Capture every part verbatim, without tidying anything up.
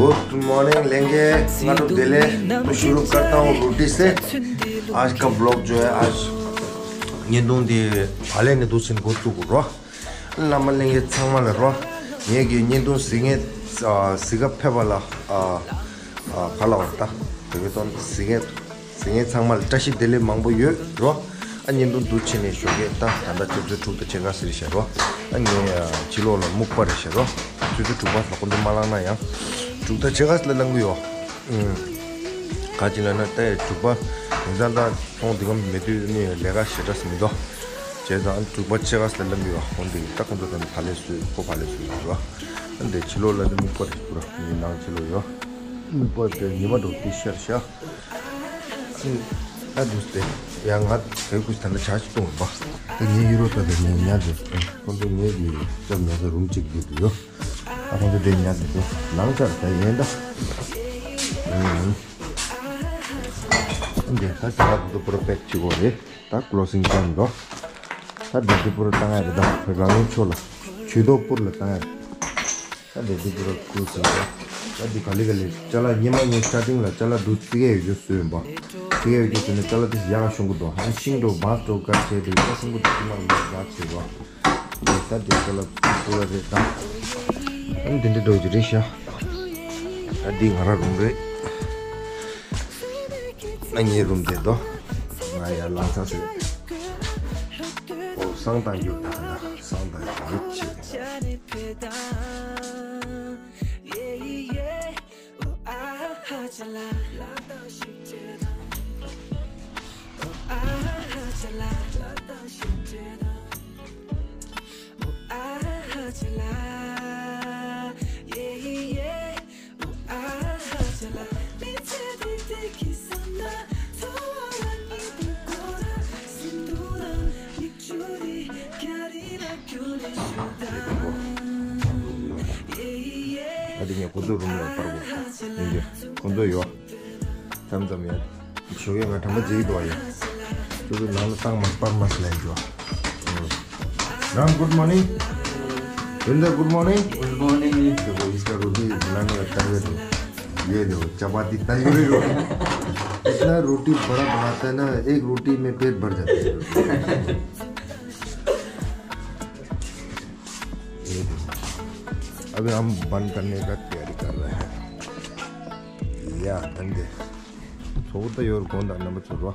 Good morning ལྷན་རྒྱས། སྔ་དྲོ་བདེ་ལེགས། तो शुरू करता हूँ रोटी से आज का ब्लॉग जो है। आज བརྙན་ཐུང་འདི་ཧ་ལས་ནས་འདུག་ཟིན་འགོ་བཙུགས་རོ། བླ་མ་ལྷན་རྒྱས་ཚང་མ་ལ་རོ། ངེད་ཀྱི་བརྙན་ཐུང་གཟིགས་མཁན་ཨ་གཟིགས་ག་ཕེབས་པ་ལ་ཨ་ཨ་ག་ལ་བ་ད་དེ་གའི་དོན་གཟིགས་མཁན་གཟིགས་མཁན་ཚང་མ་ལ་བཀྲ་ཤིས་བདེ་ལེགས་མང་པོ་ཡོད་རོ། ཨ་བརྙན་ཐུང་འདུག་བྱས་ནས་ཞོགས་ཀས་ད་ད་ལྟ་ཆུ་ཚོད་དྲུག་དང་ཕྱེད་ཀ་ཟེར་བཞག་རོ། ཨ་ངས་ཨ་ཕྱི་ལོགས་ལ་སྨུག་པ་རེད་བཞག་རོ། ཆུ་ཚོད་དྲུག་པ་ལ་ཁོ་ཚོ་མ་ལངས་ན་ཡང་དྲུག་དང་ཕྱེད་ཀ་ལ་ལངས་གི་ཡོད། ཨུམ། ག་ཅི་ལབ་ན་ད་དྲུག་པ་ཡིན་ཙང་ད་ཚོང་འདི་གམ་མེད་དུས་ནི་ལས་ཀ་ཞེ་དྲག་མི་འདུག་བྱས་ཙང་དྲུག་པ་ཕྱེད་ཀ་ལ་ལངས་གི་ཡོད། འོན་ཏེ་ད་ཁོ་ཚོ་ད་ནི་ཕ་ལས་སུ་ཁོ་ཕ་ལས་སུ་ཡོད་རོ། ཨ་འདི་ཕྱི་ལོགས་ལ་ནི་སྨུག་པ་རེད་རོ། ངའི་ནང་ཕྱི་ལོགས་ཡོད། སྨུག་པ་དེ་ཉི་མ་འགྲོ་དུས་ཤར་ཤག་ཨ་འདུག་སྟེ། ཡ་ང་དེ་ཁུ་ད་ལྟ་ཇ་ཅིག་བཏུང་བ། དེ་ངའི་ཡུ་རོ་ད་དེ་ངའི་ཉལ་དེ། ཁོང་ཚོ་ངའི་གི་སྐྱབས་ཉལ་ས་རུམ་གཅིག་བསྡད་དུ་ཡོད། ཨ་ཁོང་ཚོ་དེ་ཉལ་དེ་དེ་ནང་ཆར་ད་ཡན་ད། འདི་ད་ཇ་དེ་ཚོ་པུ་རོ་པེག་བྱེད་དགོས་རེད། ད་ཀློ་སིང་ཅན་འགྲོ། ད་འདི་ཚོ་པུ་རོ་བཏང་ཡ་རེད། ད་རང་ཡུལ་ཕྱོགས་ལ་ཇུས་གཏོགས་པུར་ལ་བཏང་ཡ་རེད། ད་འདི་འདི་པུ་ར་ཀུ་སི་རེད། ད་འདི་ག་ལེ་ག་ལེ་ཅ་ལག་ཉི་མ་ངའི་སྟ་ཊིང་ལ་ཅ་ལག་འདུག་རྩི་གས་ཡོད་རྒྱུ་བཟོས་ཡིན་པ། རྩི་གས་ཡོད་རྒྱུ་བཟོས་ནས་ཅ་ལག་དེ་ཡག་ཤོང་གི་འདུག་ཨ་ཤིང་འགྲོ་བང་འགྲོ་ག་བྱས་དེ་ཡག་ཤོང་གི་འདུག་ཅི་མ་རུང་བ་ཡག་བྱེད་པ། འདི་ད་འདི་ཅ་ལག་པུ་ར་རེད་ད། ཨ་འདི་འདྲ་འགྲོ་རྒྱུ་རེད་ཤག་ད་འདི་ང་རང་རུམ་རེད། ཨ་ངའི་རུམ་དེ་འདུག་ང་ཡར་ལངས་ས་ཟེར། ཨོ་བསང་བཏང་རྒྱུ་ད་ད་བསང་བཏང་རྒྱུ་རེད་ཅེས། ཨ་དེ་ངས་ཁོ་ཚོ་རུམ་ལ་པར་གོ་ཡིན་གྱི་ཁོ་ཚོ་ཡོད། མཚམས་མཚམས་ཡོད། ཞོགས་ཀས་ང་དྲན་པ་བརྗེད་ཀྱི་འདུག་ཡ། ཁོ་ཚོ་ནང་ལ་བཏང་མ་པར་མ་སླེབས་འགྱོ། राम, गुड मॉर्निंग। विंदर, गुड मॉर्निंग। Good morning. देखो, इसका रोटी बनाने का तरीका तो ये देखो, चपाती तंदूरी रोटी। इतना रोटी बड़ा बनाता है ना, एक रोटी में पेट भर जाता है। ये देखो, अभी हम बंद करने का तैयारी कर रहे हैं। या, धंधे। ཚོགས་ད་ཡོར་དགོང་དག་རྣམ་པ་ཚོ་རོ།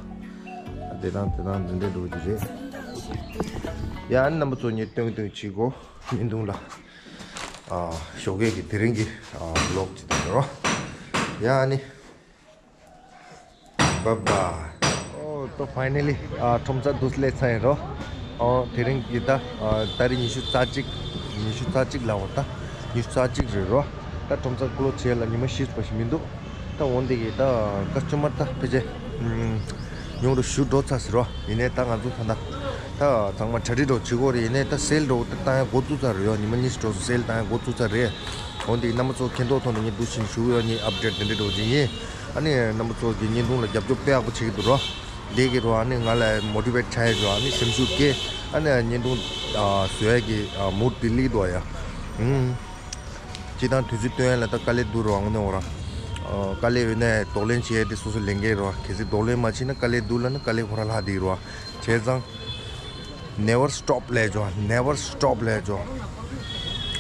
དེ་དང་དེ་དང་འདི་འདྲའི་འགྲོ་རྒྱུ་རེད། ཡ་ཨ་ནི་རྣམ་པ་ཚོ་ངས་སྟོན་སྟོན་བྱེད་གོ་མི་འདུག་ལ། ཨ་ཞོགས་ཀས་ཀྱི་དེ་རིང་གི་ཨ་བི་ལོག་ཅིག་དང་རོ། ཡ་ཨ་ནི། བཱ་བཱ། ཨོ་ཏོ་ཕའི་ནལ་ལི་ཨ་ཁྲོམ་ས་འདུག་སླེབས་ཚར་ཡིན་རོ། ཨོ་དེ་རིང་གི་ད་ཨ་ཏ་རིག་ཉི་ཤུ་རྩ་གཅིག་ཉི་ཤུ་རྩ་གཅིག་ལ་འོ་ད་ཉི་ཤུ་རྩ་གཅིག་རེད་རོ། ད་ཁྲོམ་ས་ཀློ་བྱས་ལ་ཉི་མ་བཞི་པ་ཞིག་མི་འདུག་ད་འོན་ཏེ་གི་ད་ཀ་སི་ཊ་མར་ད་ཕལ་ཆེར་ཉུང་རུ་ཞུ་འགྲོ་ཚར་ཟེར་རོ། ཡིན་ནའི་ད་ང་ཚོ་ད་ད་ད་ཚང་མ་གྲ་སྒྲིག་འགྲོ་བྱེད་དགོས་རེད། ཡིན་ནའི་ད་སེལ་འགྲོ་ད་བཏང་ཡ་འགོ་བཙུགས་ཚར་རེད་ཡོ། ཉི་མ་གཉིས་འགྲོ་སེལ་བཏང་ཡ་འགོ་བཙུགས་ཚར་རེད། འོན་ཏེ་རྣམ་པ་ཚོ་མཁྱེན་རྟོགས་ཐོག་ནས་ངས་འདུག་བཞིན་ཞུ་ཡོད་ནི་ཨབ་ཌེཊ་འདི་འདྲ་འགྲོ་བཞིན་ཡིན། ཨ་ནི་རྣམ་པ་ཚོ་གི་བརྙན་ཐུང་ལ་རྒྱབ་སྐྱོར་དཔེ་ཡག་པོ་བྱེད་ཀྱི་འདུག་རོ། འདི་གི་རོ་ཨ་ནི་ང་ལ་མོ་ཊི་ཝེཊ་ཆགས་ཡ་རོ། ཨ་ནི་སེམས་ཤུགས་སྐྱེ། ཨ་ནི་བརྙན་ཐུང་ཨ་བཟོ་ཡ་གི་ཨ་མུཌ་དེ་སླེབས་འདུག་ཡ། ཧུམ། སྤྱི་བཏང་དུས་ཚོད་སྟོན་ཡ་ལ་ད་དཀའ་ལས་འདུག་རོ། ཨ་ནི་འོ་ར། ཨ་དཀའ་ལས་ཡོད་ན་གདོང་ལེན་བྱེད་ཡ་དེ་སོ་སོ་ལས་འགན་རོ། གལ་སྲིད་གདོང་ལེན་མ་བྱེད་ན་དཀའ་ལས་འདུག་ལབ་ན་དཀའ་ལས་ཁོ་རང་ལྷག་བསྡད་རོ། བྱས་ཙང་། Never stop ལབ་ཅོ། Never stop ལབ་ཅོ།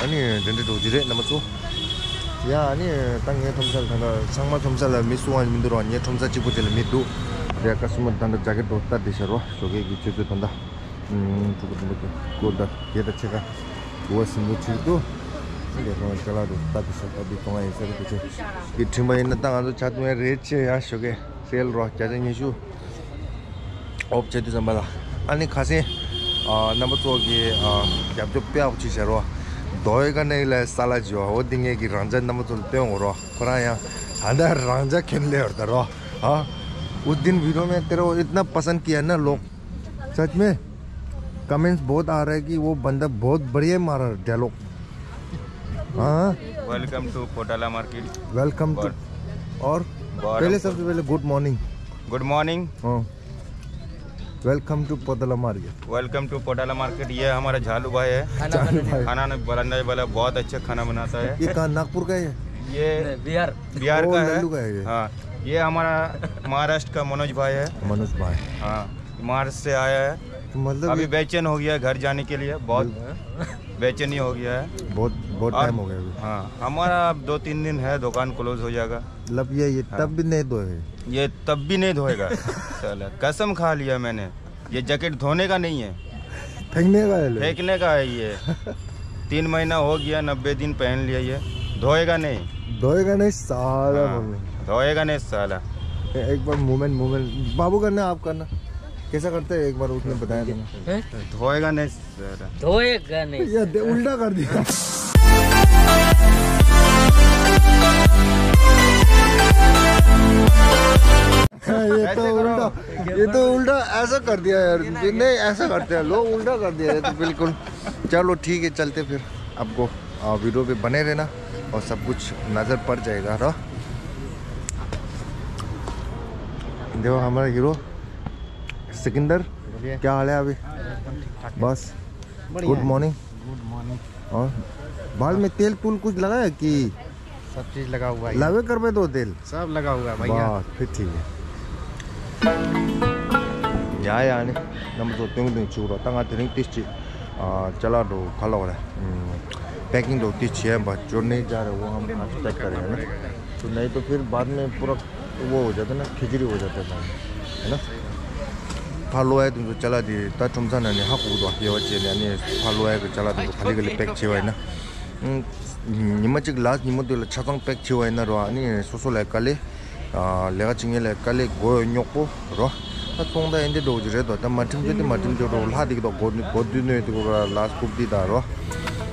ཨ་ནི་འདི་འདྲ་འགྲོ་རྒྱུ་རེད་རྣམ་པ་ཚོ། ཡ་ཨ་ནི་ད་ངའི་ཁྲོམ་ས་ལ་ད་ལྟ་ཚང་མ་ཁྲོམ་ས་ལ་མི་སུ་ཡང་མི་འདུག་རོ། ངའི་ཁྲོམ་ས་གཅིག་པོ་དེ་ལ་མི་འདུག་དེ་ཀ་སི་ཊ་མར་ད་ལྟ་ཇ་ཀེ་ཊི་འདྲ་བོ་ལྟ་བསྡད་ཤག་རོ། ཞོགས་ཀས་ཀྱི་ཆུ་ཚོད་ད་ལྟ་དྲུག་པ་དྲུག་པ་དེ་སྐོར་ད་བརྒྱད་དང་ཕྱེད་ཀ་དགུ་པ་ཟིན་འགྲོ་ཁྲིད་འདུག་ཨ་ནི་ཁོང་ཅ་ལག་འདྲ་བོ་ལྟ་བསྡད་ཤག་ལྟ་བསྡད་གཏོང་ཡ་ཡིན་ས་རེད། དེ་ཚོ་གི་དྲན་པ་ཡིན་ན་ད་ང་ཚོ་ཇ་བཏུང་ཡ་རེད་ཅེ་ཡ། ཞོགས་ཀས་སེལ་རོ་བརྒྱ་ཆ་ཉི་ཤུ། ཨོབ་བྱེད་དུས་ཙམ་པ་ལ། ཨ་ནི་ཁ་སང་ཨ་རྣམ་པ་ཚོ་གི་ཨ་རྒྱབ་སྐྱོར་དཔེ་ཡག་པོ་བྱས་ཤག་རོ། དོ་ཡི་ཀ་ནེ་ལ་ས་ལ་ཇི་བ་འོ་དེ་ངས་ཀྱི་རང་ཅག་རྣམ་པ་ཚོ་ལ་སྟོན་འོ་རོ། ཁོ་རང་ཡང་ अंदर रांझा खेलने और डरो। हाँ, उस दिन वीडियो में तेरे को इतना पसंद किया ना लोग, सच में। कमेंट्स बहुत आ रहा है कि वो बंदा बहुत बढ़िया मारा डायलॉग। हाँ। Welcome to Potala market. Welcome to. और पहले, सबसे पहले गुड मॉर्निंग। Good morning. हाँ, welcome to Potala market. Welcome to Potala market. ये हमारा झालू भाई है। चालू भाई। खाना बनाने वाला, बहुत अच्छा खाना बनाता है। ये कहाँ, नागपुर का है? ये बिहार। बिहार ओ, का है। लल्लू का है ये। हाँ, ये हमारा महाराष्ट्र का मनोज भाई है। मनोज भाई। हाँ, महाराष्ट्र से आया है। तो मतलब अभी ये बेचैन हो गया है घर जाने के लिए, बहुत बेचैनी हो गया है। बहुत बहुत और- टाइम हो गया अभी। हाँ, हमारा अब दो तीन दिन है, दुकान क्लोज हो जाएगा। मतलब ये ये हाँ। तब भी नहीं धोए। ये तब भी नहीं धोएगा। साला, कसम खा लिया मैंने, ये जैकेट धोने का नहीं है, फेंकने का है लो। फेंकने का है ये। तीन महीना हो गया, नब्बे दिन पहन लिया ये, धोएगा नहीं। धोएगा नहीं साला हाँ, बोलने। धोएगा नहीं साला। एक बार मूवमेंट मूवमेंट बाबू करना, आप करना। कैसा करते हैं, एक बार उसने बताया था ना। धोएगा नहीं साला। धोएगा नहीं। ये दे- उल्टा कर दिया। ये तो उल्टा, ये तो उल्टा ऐसा कर दिया यार। नहीं, ऐसा करते हैं लोग, उल्टा कर दिया ये तो बिल्कुल। चलो ठीक है, चलते फिर। आपको वीडियो पे बने रहना और सब कुछ नज़र पड़ जाएगा। रो देखो हमारा हीरो सिकंदर, क्या हाल है अभी? बस गुड मॉर्निंग। Good morning. और बाल में तेल तूल कुछ लगाया कि? सब चीज लगा हुआ है। लावे कर पे तो तेल। सब लगा हुआ है भैया। बस फिर ठीक है। या या नहीं, नंबर तो तुम तुम चूरो तंगा तेरे तीस ची। चला दो खा लो रे। पैकिंग दो तीस ची है, बस जो नहीं जा रहे वो हम आज पैक करेंगे ना। तो नहीं तो फिर बाद में पूरा वो हो जाता है ना, खिचड़ी हो जाता है बाद में, है ना? फा लो है तुम तो चला दी, ता तुम सा ना नहीं हक उदो ये बच्चे ने नहीं फा लो है कि चला तुम तो खाली खाली पैक ची हुआ है ना। ཉི་མ་གཅིག་ལ་ཉི་མ་དུས་ལ་ཆ་ཚང་པེག་བྱེད་པ་ཡིན་ན་རོ། ཨ་ནི་སོ་སོ་ལ་དཀའ་ལས། ལས་ཀ་བྱེད་མཁན་ལ་དཀའ་ལས་དགོས་རྙོག་པོ་རོ། ད་ཚོང་ད་ཨེ་འདྲ་འགྲོ་གི་རེད་དོ། ད་མ་ཁྲིམས་གཅོད་དེ་མ་ཁྲིམས་གཅོད་རོ། ལྷ་དེ་གི་དོ་གོ་གོ་དུས་ནོས་དེ་གོ་ར་ལ་སྐུབ་དེ་ད་རོ།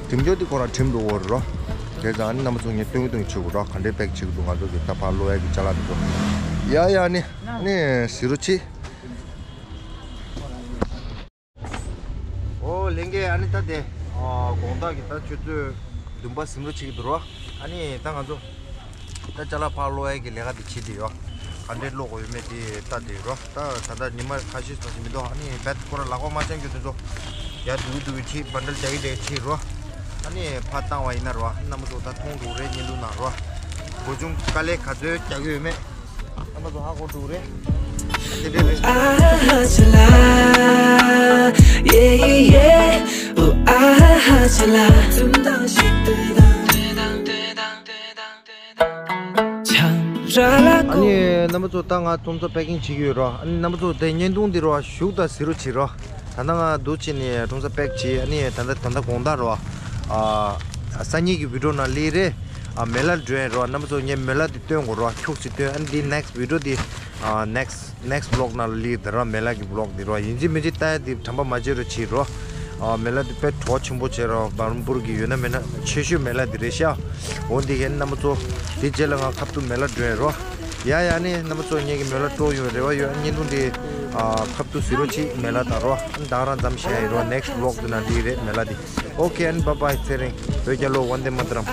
ཁྲིམས་གཅོད་དེ་ཁོ་ར་ཁྲིམས་འགྲོ་གོ་རོ། དེ་ཙང་ཨ་ནི་རྣམ་པ་ཚོ་ངས་སྟོན་གི་སྟོན་གི་བྱེད་དགོས་རོ། ག་འདྲའི་པེག་བྱེད་གི་འདུག་ང་ཚོ་གི་ད་ཕར་ལོ་ཡ་གི་ཅ་ལག་དེ་ཚོ། ཡ་ཡ་ཨ་ནི་ཨ་ནི་ཟི་རོ་ཆི། ཨོ་ལྷན་རྒྱས། ཨ་ནི་ད་དེ་ཨ་དགོང་དག་གི་ད་ཆུ་ཚོད་བདུན་པ་ཟིན་རོ་ཆིག་འདུག་རོ། ཨ་ནི་ད་ང་ཚོ་ད་ཅ་ལག་ཕར་ལོག་ཡ་གི་ལས་ཀ་དེ་བྱེད་དེ་ཡོད། ག་འདྲས་ལོག་དགོས་ཡོད་མེད་དེ་ལྟ་དེ་ཡོད་རོ། ད་ད་ལྟ་ཉི་མ་ཁ་ཤས་ཙམ་ཞིག་མི་འདུག་ཨ་ནི་བད་ཁོ་ར་ལག་པ་མ་འཆང་རྒྱུ་དེ་ཚོ་ཡར་འདུག་འདུག་བྱེད། བན་ཌལ་རྒྱག་གི་རྒྱག་གི་བྱེད་རོ། ཨ་ནི་ཕར་བཏང་བ་ཡིན་ན་རོ། ཨ་ནི་རྣམ་པ་ཚོ་ད་མཐོང་འགྲོ་རེད། བརྙན་ཐུང་ནང་རོ། འབུ་ཆུང་དཀའ་ལས་ག་ཚོད་རྒྱག་གི་ཡོད་མེད། ཨ་མ་ཚོ་ཧ་གོ་འགྲོ་རེད། དེ་འདྲས་རེད། Ah, chala. Yeah, yeah, yeah. Oh, ah, chala. ཨ་ནི་རྣམ་པ་ཚོ་ད་ང་ཁྲོམ་ས་པེ་ཀིང་བྱེད་ཀྱི་ཡོད་རོ། ཨ་ནི་རྣམ་པ་ཚོ་དེ་བརྙན་ཐུང་འདི་རོ་བཞུགས་དང་གཟིགས་རོགས་བྱེད་རོ། ད་ལྟ་ང་འདུག་བྱས་ནས་ཁྲོམ་ས་པེག་བྱེད། ཨ་ནི་ད་ལྟ་ད་ལྟ་དགོང་དག་རོ། ཨ་སང་ཉིན་གྱི་བི་ཌིའོ་ནང་སླེབས་རེད། ཨ་མེ་ལ་འགྲོ་ཡིན་རོ། རྣམ་པ་ཚོ་ངས་མེ་ལ་འདི་སྟོན་དགོས་རོ། ཁྱུག་ཅིག་སྟོན། ཨ་ནི་འདི་next video འདི་ཨ་next next vlog ནང་ལ་སླེབས་དེ་རོ། མེ་ལ་གི་vlog འདི་རོ། ཡིན་གཅིག་མིན་གཅིག་ལྟ་ཡ་འདི་དྲན་པ་མ་བརྗེད་རོགས་བྱེད་རོ། ཨ་མེ་ལ་འདི་དཔེ་གྲོགས་ཆེན་པོ་བྱེད་རོ། བྷརམ་པུར་གི་ཡོད་ན་མེད་ན་ཆེ་ཤོས་མེ་ལ་འདི་རེད་ཤག་འོ་འདི་གན་རྣམ་པ་ཚོ་དེ་རྗེས་ལ་ང་ཁ་ཐུག་མེ་ལ་འགྲོ་ཡིན་རོ། ཡ་ཡ་ནི་རྣམ་པ་ཚོ་ངེད་ཀྱི་མེ་ལ་སྤྲོ་ཡོང་རེ་བ་ཡོད། བརྙན་ཐུང་འདི་ཨ་ཁ་ཐུག་གཟིགས་རོགས་བྱེད། མེ་ལ་དང་རོ། ཨ་ནི་ད་རང་མཚམས་བཞག་ཡིན་རོ། next vlog འདི་ནང་འདི་རེད་མེ་ལ་འདི། Okay, and bye bye. ཚེ་རིང་། བོད་རྒྱལ་ལོ། ཝན་དེ་མ་ཏྲམ།